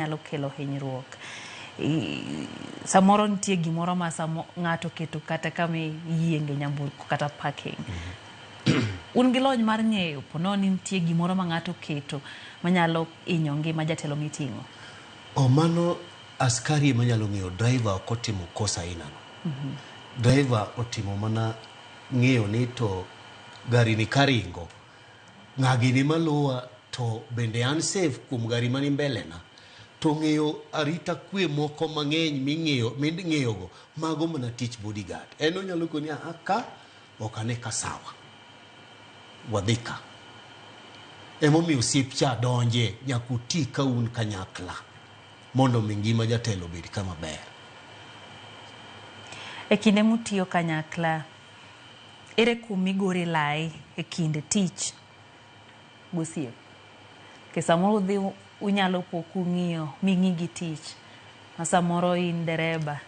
Nyalo kelo hinyruok. Samoro nitie gimoro ma samo ng'ato oketo kata kama iyienge nyamburko kata parking. Un gi lony mar ng'eyo ponono ni nitie gimoro ma ng'ato oketo manyalo hinyo ngima jatelo miting'o? O mano askari ema nyalo ng'eyo, driver ok otimo kosa aina no. Driver otimo mana ng'eyo ni to gari ni karingo Ng'a gini maluwa to bende an safe kuom gari mani mbele na? To ng'eyo arita kwe moko mang'eny ming'eyo ming'eyogo mago mana tich bodyguard. En onyalo koni a ka ok ane ka sawa. Wadhi ka. Emomiyo osiep cha donje nyaka uti ka un kanyakla mondo mi ngima jatelo obed kama ber. E kinde mutiyo kanyakla Ere kuma igore lai e kind tich gosiep? Nikech samoro udhi unyalo po kung'iyo ming'i gi tich ma samoro in dereba